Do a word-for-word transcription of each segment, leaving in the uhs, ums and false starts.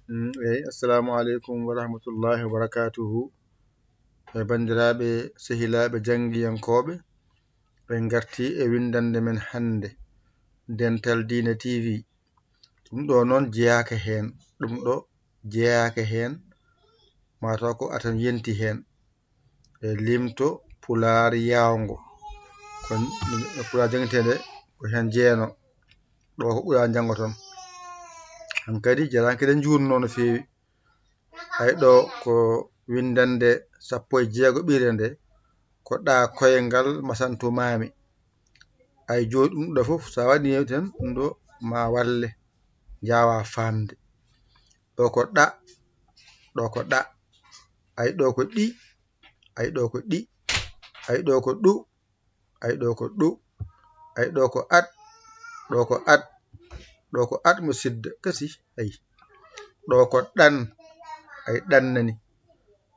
Mm, eyi, assalamu aleykum wa rahmatullahi wa barakatuhu. E banndiraaɓe, sehilaaɓe, janngiyankooɓe, en ngarti e winndannde men hannde, Dental Diine T V. Ɗum ɗo noon jeyaaka heen, ɗum ɗo jeyaaka heen, mataw ko atam yenti heen. E limto pulaar yaawngo. Ko pulaar jannginteende ko heen jeyanoo. Ɗo ko ɓura janngo toon. Hankadi jaraanke ɗen njuurnoo no feewi. Ay ɗo ko winndannde sappo e jeego ɓire nde, ko ɗa koyngal masanto maami. Ay jooni ɗum ɗo fof, so a waɗi tan ɗum ɗo ma walle, njaawa faamde. Ɗo ko ɗa, ɗo ko ɗa. Ay ɗo ko ɗi, ay ɗo ko ɗi, ay ɗo ko ɗu, ay ɗo ko ɗu, ay ɗo ko at, ɗo ko at, ɗo ko at mo sidda kasi, ay. Ɗo ko ɗan, ay ɗan nani.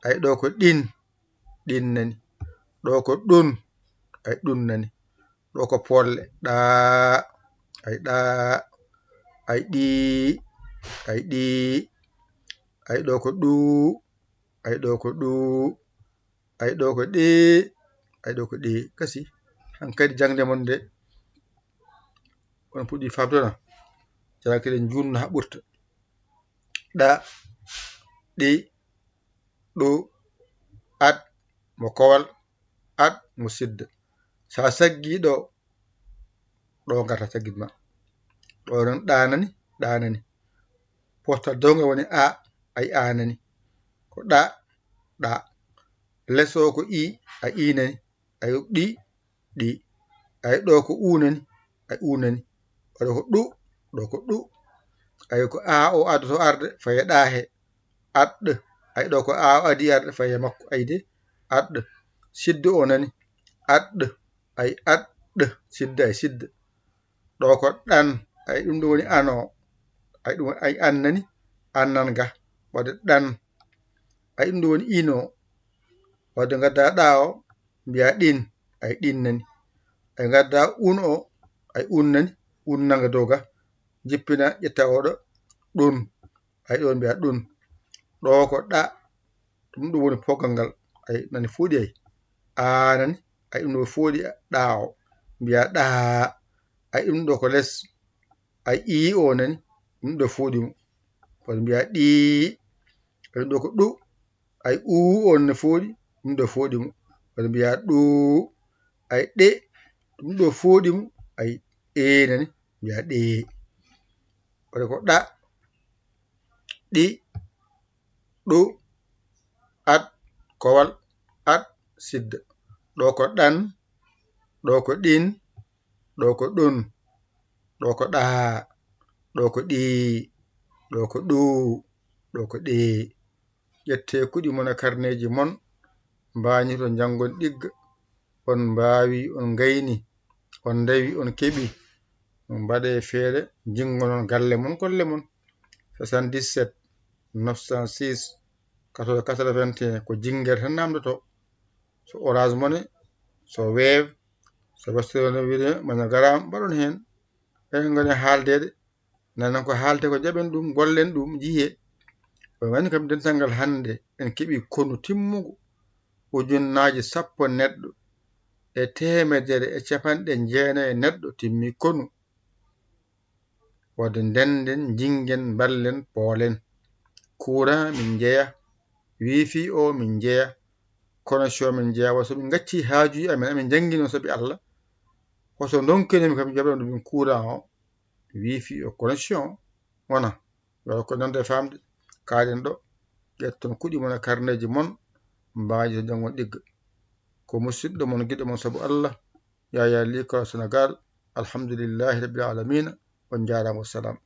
Ay ɗo ko ɗin, ɗin nani. Ɗo ko ɗun, ay ɗun nani. Ɗo ko polle, ɗa, ay ɗa, ay ɗi, ay ɗi. Ay ɗo ko ɗu, ay ɗo ko ɗu, ay ɗo ko ɗi, ay ɗo ko ɗi. Kasi, hankadi jaŋde mon nde, on puɗɗi faamde na. Jaraanke ɗen njuurnoo haa ɓurta. Ɗa, ɗi, ɗu, at, mo kowal, at, mo sidda. So a saggii ɗo, ɗo ngata saggit ma. Ɗo noon ɗa nani, ɗa nani. Postal downgal woni a, ay a nani. Ko ɗa, ɗa. Les o ko i, a i nani. Ay ɗi, ɗi. Ay ɗo ko u nani, ay u nani. Ɗo ko ɗu, ɗo ko ɗu. Ay ko a o addoto arde, faye ɗa he. Aɗɗ. Ay ɗo ko a o adi arde, faye makko. Ay de, aɗɗ. Siddo o nani, aɗɗ. Ay aɗɗ. Sidda, ay sidda. Ɗo ko ɗan. Ay ɗum ɗo woni an o. Ay ɗum, ay an nani, an nan ga. Waɗde ɗan. Ay ɗum ɗo woni in o. Waɗde ngadda ɗa o, mbiya ɗin. Ay ɗin nani. Ay ngadda un o, ay un nani, un nanga dow ga. Jippina, ƴetta oɗo, ɗun. Ay ɗo mbiya ɗun. Ɗo ko ɗa, ɗum ɗum woni poggal ngal. Ay nani fooɗi ay. A nani, ay ɗum ɗo fooɗi ɗa o. Mbiya ɗa. Ay ɗum ɗo ko les. Ay i o nani, ɗum ɗo fooɗi mo. Walla mbiya ɗi. Ay ɗo ko ɗu. Ay u o ne fooɗi, ɗum ɗo fooɗi mo. Walla mbiya ɗu. Ay ɗe, ɗum ɗo fooɗi mo. Ay e nani, mbiya ɗe. Walla ko ɗa, ɗi, ɗu, at, kowal, at, sidda. Ɗo ko ɗan, ɗo ko ɗin, ɗo ko ɗun, ɗo ko ɗa, ɗo ko ɗi, ɗo ko ɗu, ɗo ko ɗi. Ƴettee kuɗi mon e karneeji mon, mbaañoton janngon ɗigga. On mbaawi, on ngayni, on ndawi, on keɓi. Mbaɗee feere, jinngonon galle mon, golle mon. Soixante-dix-sept, neuf cent six, quatorze quatre-vingt-un, ko jinngere tan namdotoo. So Orange Money, so Wave, so Western Union, MoneyGram, mbaɗon heen. Eɗen ngoni haaldeede, nanen ko haalte ko, jaɓen ɗum, gollen ɗum, njiyee. Ko ngani kam, dental ngal hannde, en keɓi konu timmugu, ujunnaaji sappo neɗɗo e teemedere e capanɗe jeenayi neɗɗo timmi konu. Wadde ndenden, njingen, mballen, poolen. Courant min njeya, wifi o min njeya, connexion min njeya. Wa so min ngacci haajuji amen, amin njanngi noon sabi Allah. Hoso ndonken min kam jaɓan ɗum courant o, wifi o, connexion o. Wona, wala ko nande famde, kaɗen ɗo, ƴetton kuɗi mon e karneji mon, mbaaji to janngo ɗigga. Ko musidɗo mon, giɗo mon sabu Allah, Yaya Ly Kala Sénégal. Alhamdulillahi Rabbil Alamina. On njaaraama, wassalam.